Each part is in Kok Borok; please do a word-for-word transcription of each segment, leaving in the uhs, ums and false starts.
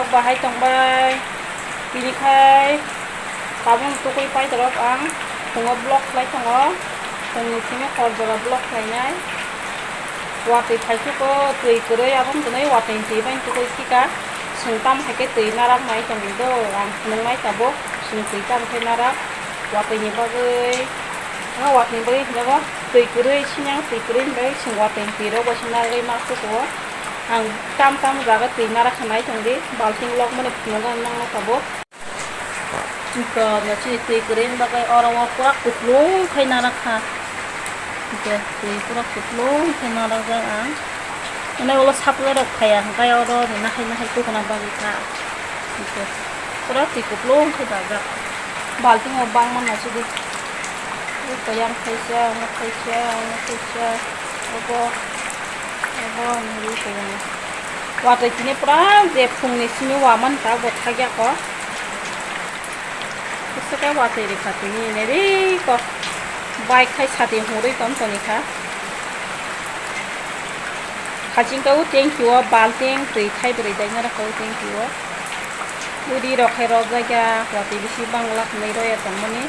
Bahai tongbai, tini khai tabuk tugui paidorok ang phungo vlog khlai tongo, phungni simi hor jora vlog khlainai. Watwi phaichuko twi kwrwi, aboni twi watwi twi bai tugui sika, chwng tamo hai khe twi narak nai tongdi do, ang phunuknai tabuk, chwng twi tamo khe narak, watwini bagwi, ano watwini bagwi hinjago twi kwrwi, sini ang twi kwrwi hinbai chwng watwi twi rok bai se narwgwi ma chuko. Ang tam tam jaga twi narak kha nai tongdi, balting lok mani phunukgo ang nangma tabuk. Chwng no chini twi kwrwi ni bagwi oro o pura kuplung khai narak kha. Hwnkhe twi pura kuplung khai narak jak ang. Mane ulo supply rok phaiya, hwnkhe oro ni nahai nahai tukuna bagwi kha. Hwnkhe pura twi kuplung khai dajak. Balting o bangma naisidi. Tei yang khaisa, omo khaisa, omo khaisa, obo, obo, omo ri khaisa. Watwi tini pura je phungni simi wamani ta bo thakya kho. Kisa khe watwi rikha tini neri kho. Bike khai sati hurwi ton toni kha. Haching khe o tanki o balting twi thai bwrwi daina rw kha o tanki o. Udi rok hai rok jakya, watwi bisi bangla hwnwi rw ya tongmani.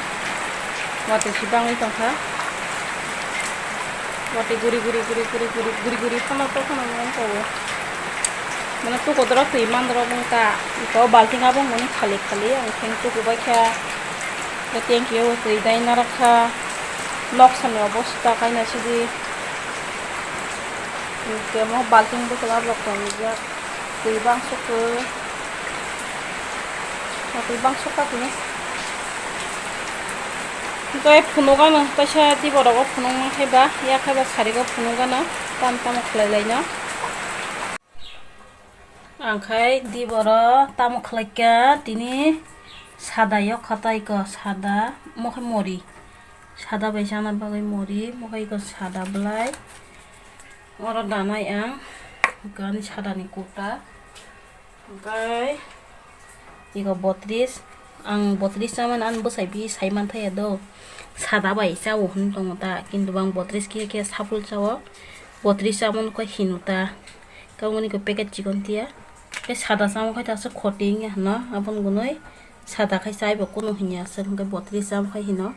Watwi si bangwi tongkha. Watwi guri guri guri guri guri guri guri phano to phano wng kha o. Mane tukodorok twi mandorok wng kha. Iko balting abo wngmani khali khali ang theng tukubaikha. Tei tanki o twi dai narwkha. Noksa ni obosta kainasidi. Temo balting bwkla rok tongjak. Twi bangsukgo. Twi bangsukha tini. Tei phunukgano, kaisa diborogo phunukma khe ba, yakhai ba sarigo phunukgano, tam tamo khlai laino. Ang khai diboro tamo khlaikha, tini sada yok kha tai ko, sada, omo khe mori. Sada bai chana bagwi mori, omo khe iko sada bwlai. Oro danai ang, iko ani sadani kuta. Hwnkhe iko botris, ang botris chamani ani bwsai bi sai manthaya do, sada bai chao hwn tongo ta, kintu bo ang botris khe khe saphul chao, botris chamani khe hino ta, tamoni khe packet chikon tiya, tei sada chamo khe ta aswk khoti wngya hwno, aboni gunui sada khai chaibo kunu hinya aswk, hwnkhe botris chamo khai hino.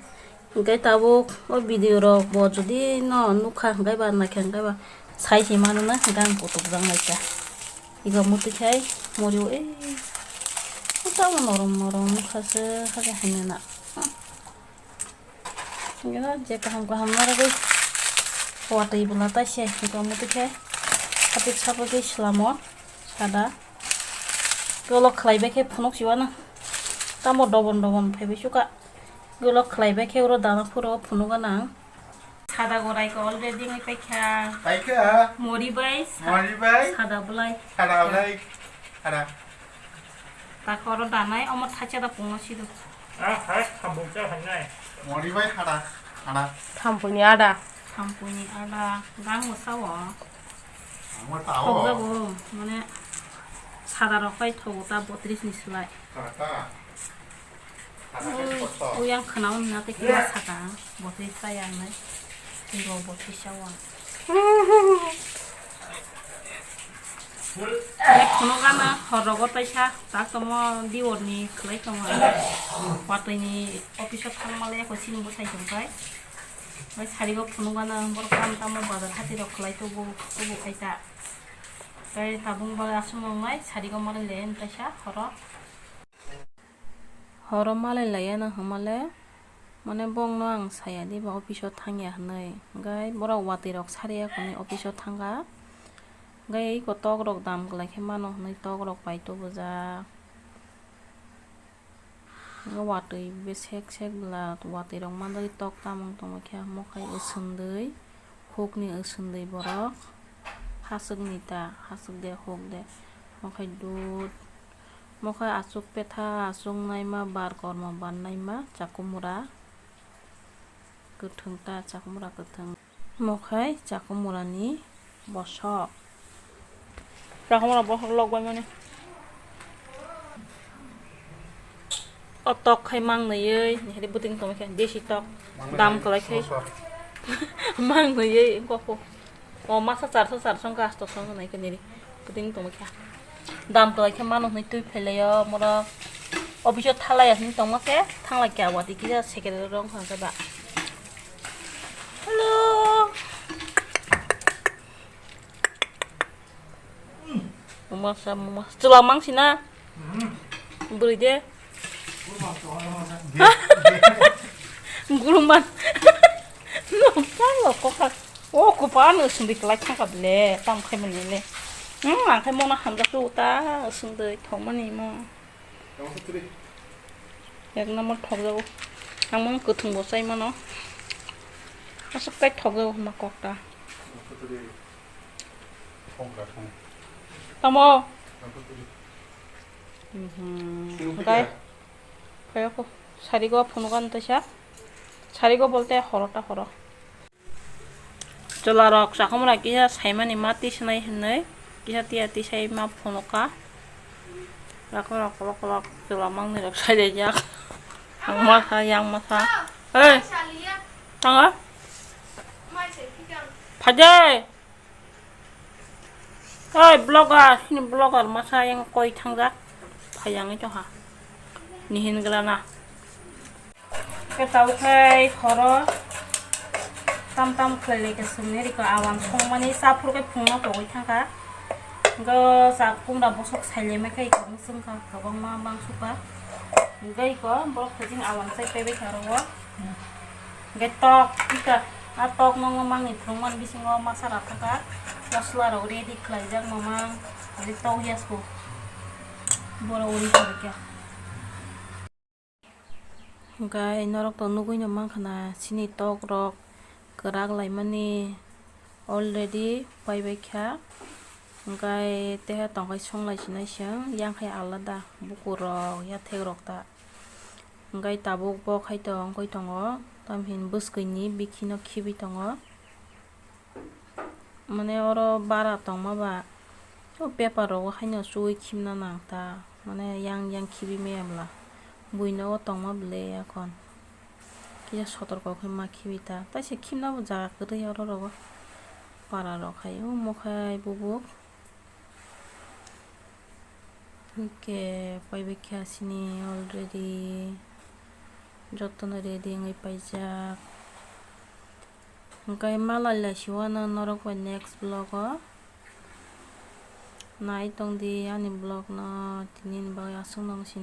Hwnkhe tabuk o video rok bo jodi no nukha hwnkhe ba naikha hwnkhe ba sai se mano na hwnkhe ang kutuk jak naikha. Ego muti khai mori o, eh, tamo norom norom wngkha se, haja hamya na. Hwnkhe no je kaham kaham narwgwi watwi bwla taise ego muti khai hapik sapagwi swlamo sada. Tolo khlai bai khe phunuk si uanw. Tamo dobon dobon phaibai suka. Tolo khlai bai khe oro dana phuro phunuk anw. Sada gorai ko already ngai paikha. Paikha. Mori bai sa-, Mori bai. Sada bwlai. Sada bwlai. Sada. Takho oro danai omo thacha da pungno sidu. Ah, hai, thampui cha phainai. Mori bai hada, hada. Thampuini ada. Thampuini ada, gang mwsa o. Ang mwsa o. Thokjago, mane, sada rok pai thogo ta botris ni slai. Sada ta. Sada ke kosto. Uyang khwna o nina tei khe ma saka, botris chaya wngnai. Tei bo botris cha o. Phunuk gana hor rogo taisa tak tongmo dior ni khlai tongo. Watwi ni office o thangma le eko chini bwsai tong kai. Bai sari go phunuk gana borok tamo tamo bazar hati rok khlai tubu tubu khai ta. Tei tabung bai aswk nong nai sari go mani le taisa horo. Horo malai laiya no hwnmale, mane bongno ang saya di ba office o thangya hwnwi. Hwnkhe borok watwi rok sariya hwnwi office o thangkha. Hwnkhe eko tok rok dam kwlai khe mano hwnwi tok rok pai tubujak. Hwnkhe watwi be sek sek bwla watwi rok mandagwi tok tamung tongma khe omo khai swndwi. Hukni swndwi borok, hachwkni ta, hachwk de, huk de, omo khai dud, omo khai achuk petha, achuk naima, bar kormo bar naima, chakumura kwthwng ta, chakumura kwthwng, omo khai chakumurani bosok. Chakhumra bokhok lok bai mani. O tok khai mang naiwi, nihiri buting tongwi khe, desi tok. Mang naiwi, dam kwlai khai. Sosa. Mang naiwi, wngkha kho. O masa charso, charso wngkha, asto song nai khe niri. Buting tongwi khe. Dam kwlai khe mano hwnwi twi phailaio, moro office o thalai ya hwnwi tongma khe thanglai khe, awati kisa secretary rok wngkha khe ba. Hello. Masa, masa. Chwla mang sina. Bwrwi de. Guruman. No, tang lo kokha. O, kopa no sumbi klai thangkha ble, tam khai mani le. Hmm, ang khai mona hamjak tu ta, sumbi thok mani mo. Ek number thok jago. Ang mano kwthwng bo chai mano. Aswk kai thok jago ma kok ta. Tamo. Mhm. Kai. Kai ko. Sari go phunu kan ta sa. Sari go bolte horo ta horo. Chwla rok chakhumra kisa saimani ma tisanai hinwi kisa tiya tisai ma phunukha. Rakhorok kolok kolok chwla mangni rok sailaijak. Ang masa yang masa. Hey. Tanga. Phaje. Oi, vlogger, sini vlogger masa yang koi thangjak. Phayangwi tongkha. Nihin glana. Khe tau khai horo tam tam khlai lai khe sumni rikha awan songmani saphur khe phungno togwi thangkha. Go sa kumra bosok sailai mai khai khe sungkha kwbangma mangsukha. Go iko borok khe jing awan chai paibai kha oro. Hingke tok, ika, a tok no mangni phwrwngmani bisingo masa rathaka, mosla rok ready khlaijak mamang, tei tok yasko, borok uri tongkha. Hingke norok to nugui no mankha na, chini tok rok kwrak laimani already paibai kha, hingke teha tongkhai songlai sinai se, yang khai alada bukur rok, yathek rok ta. Hingke tabuk bo khai to wngkoi tongo, tamhin bwskui ni bikhi no khibi tongo. Mane oro bara tongma ba, o paper rogo haino chuwi khimna nang ta, mane yang yang khibi maya bwla, bui nogo tongma bwle akhon kisa sotorko khe ma khibi ta, taisa khimna bo jaga kwrwi oro rogo para rok hai, o mokhai bubuk. Hingke paibai kha sini already, jotono ready wngwi paijak. Hingke malai lai siwano norok bai next vlog o nai tongdi ani vlog no, tini ni bagwi aswk no wng sini.